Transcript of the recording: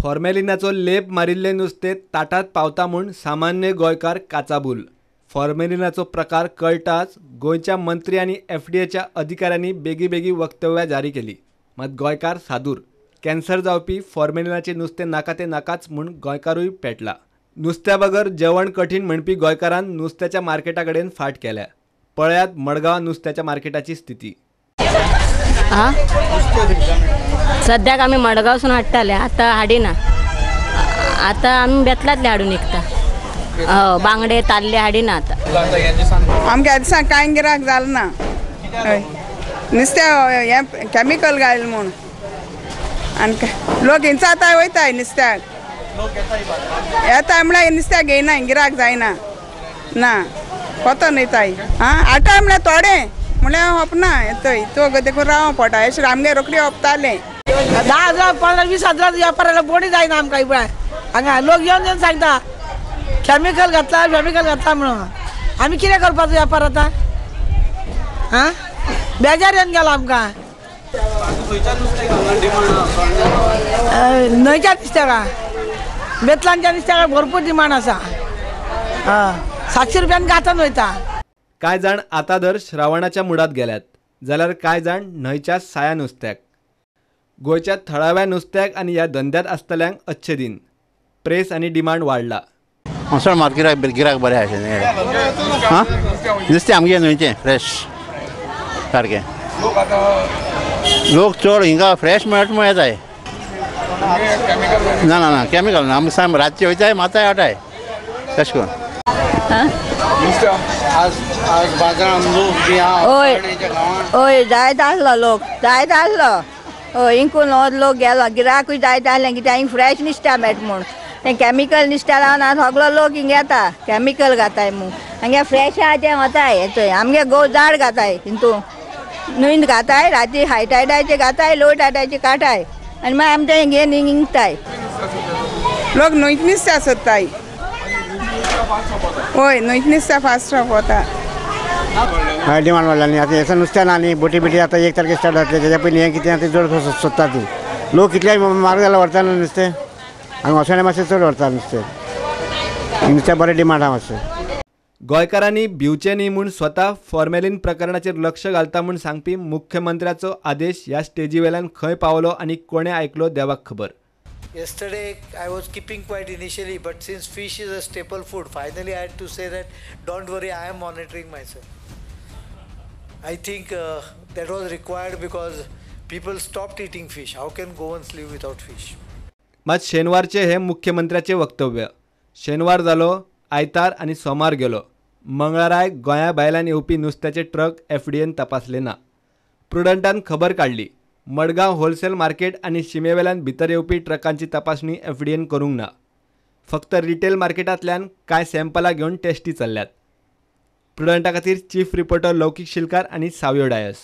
फॉर्मेलिनाचो लेप मारिल्लें नुस्तें ताटात पावता म्हूण सामान्य गोंयकार काचाबूल. फॉर्मेलिनाचो प्रकार कळटाच गोंयच्या मंत्री आनी एफडीएच्या अधिकाऱ्यांनी बेगीबेगी वक्तव्यां जारी केली. मात गोंयकार सादूर, कॅन्सर जावपी फॉर्मेलिनाचें नुस्तें नाका तें नाकाच म्हूण गोंयकारूय पेटला. नुस्त्या बगर जेवण कठीण म्हणपी गोंयकारान नुस्त्याच्या मार्केटा कडेन फाट केल्या. पळयात मडगांव नुस्त्याच्या मार्केटाची स्थिती. सद्याक आमी मडगांवसून हाडटाले, आतां हाडिना. आतां आमी बेतलांतले हाडून विकता. बांगडे ताल्ले हाडिना आतां. आमगे दिसा कांय गिरायक जालें ना, हय नुस्तें हें कॅमिकल घायल म्हूण. आनी लोक हिंचाताय वयताय नुस्त्याक, येताय म्हळ्यार नुस्त्याक घेयना, गिरायक जायना ना कोतन वयताय. आं हाडटाय म्हळ्यार थोडे म्हळ्यार होपना येतय तो देखून राव पोटा अशें आमगे रोखडी होपताले. 10,000 15,000 20,000 व्यापाराला बोडी जायना आमकां इबळाय. हांगा लोक येवन येवन सांगता केमिकल घातला केमिकल घातला म्हणून. आमी कितें करपाचो व्यापार आतां? आं बेजार येवन गेलो आमकां. न्हंयच्या नुस्त्याक, बेतलांच्या नुस्त्याक भरपूर डिमांड आसा. 700 रुपयान गांथन वयता. कांय जाण आतां दर श्रावणाच्या मुडात गेल्यात, जाल्यार कांय जाण न्हंयच्या साया नुस्त्याक. गोंयच्या थळाव्या नुस्त्याक आनी ह्या धंद्यांत आसतल्यांक अच्छे दिन. प्रेस आनी डिमांड वाडला. मसळ मार्केटाक गिरायक बरें आशिल्लें. हां नुस्तें आमगें न्हंयचें फ्रेश सारकें. लोक चड हिंगा फ्रेश मेळट म्हूण येताय. ना ना ना केमिकल ना, आमकां साम रातचे वयताय माताय हाडटाय तशें करून. हय हय जायत आसलो लोक, जायत आसलो. हय इंकून लोक गेलो, गिराकूय जायत आसलें कित्याक हिंग फ्रेश नुस्त्या मेळटा म्हूण. तें केमिकल नुस्त्या लावन आतां सगलो लोक हिंग येता केमिकल घाताय म्हूण. हांगे फ्रेश आहा तें वताय थंय. आमगे गोव जाड घाताय, हितू न्हंयंत घाताय, राती हाय टायडाचे घाताय, लो टायडाचे काटाय आनी मागीर आमचे हिंगे हिंगताय. लोक न्हंयत नुस्त्या सोदताय. हय न्हंयत नुस्त्या फास्ट वता. हय डिमांड वाडला न्ही आतां. हें नुस्तें ना न्ही, बोटी बिटी आतां 1 तारखे स्टार्ट जातलें. तेज्या पयलीं हें कितें आतां चड सोदता ती लोक. कितल्याय म्हारग जाल्यार व्हरता न्हू नुस्तें. हांगा वसणे मातशें चड व्हरता नुस्तें. नुस्त्या बरें डिमांड आहा मातशें. गोंयकारांनी भिवचें न्ही म्हूण स्वता फॉर्मेलीन प्रकरणाचेर लक्ष घालता म्हूण सांगपी मुख्यमंत्र्याचो आदेश ह्या स्टेजी वेल्यान खंय पावलो आनी कोणें आयकलो देवाक खबर. Yesterday I was keeping quiet initially, but since fish is a staple food, finally I had to say that don't worry, I am monitoring myself. I think that was required because people stopped eating fish. How can Goans live without fish? मात शेनवारचे हे मुख्यमंत्र्याचे वक्तव्य. शेनवार जालो, आयतार आनी सोमार गेलो. मंगळाराय गोंया भायल्यान येवपी नुस्त्याचे ट्रक एफडीएन तपासले ना. प्रुडंटान खबर काडली. मडगांव होलसेल मार्केट आनी शिमेवेल्यान भितर येवपी ट्रकांची तपासणी एफडीएन करूंक ना. फक्त रिटेल मार्केटांतल्यान कांय सॅम्पलां घेवन टेस्टी चल्ल्यात. प्रुडंटा खातीर चीफ रिपोर्टर लौकीक शिलकार आनी सावयो डायस.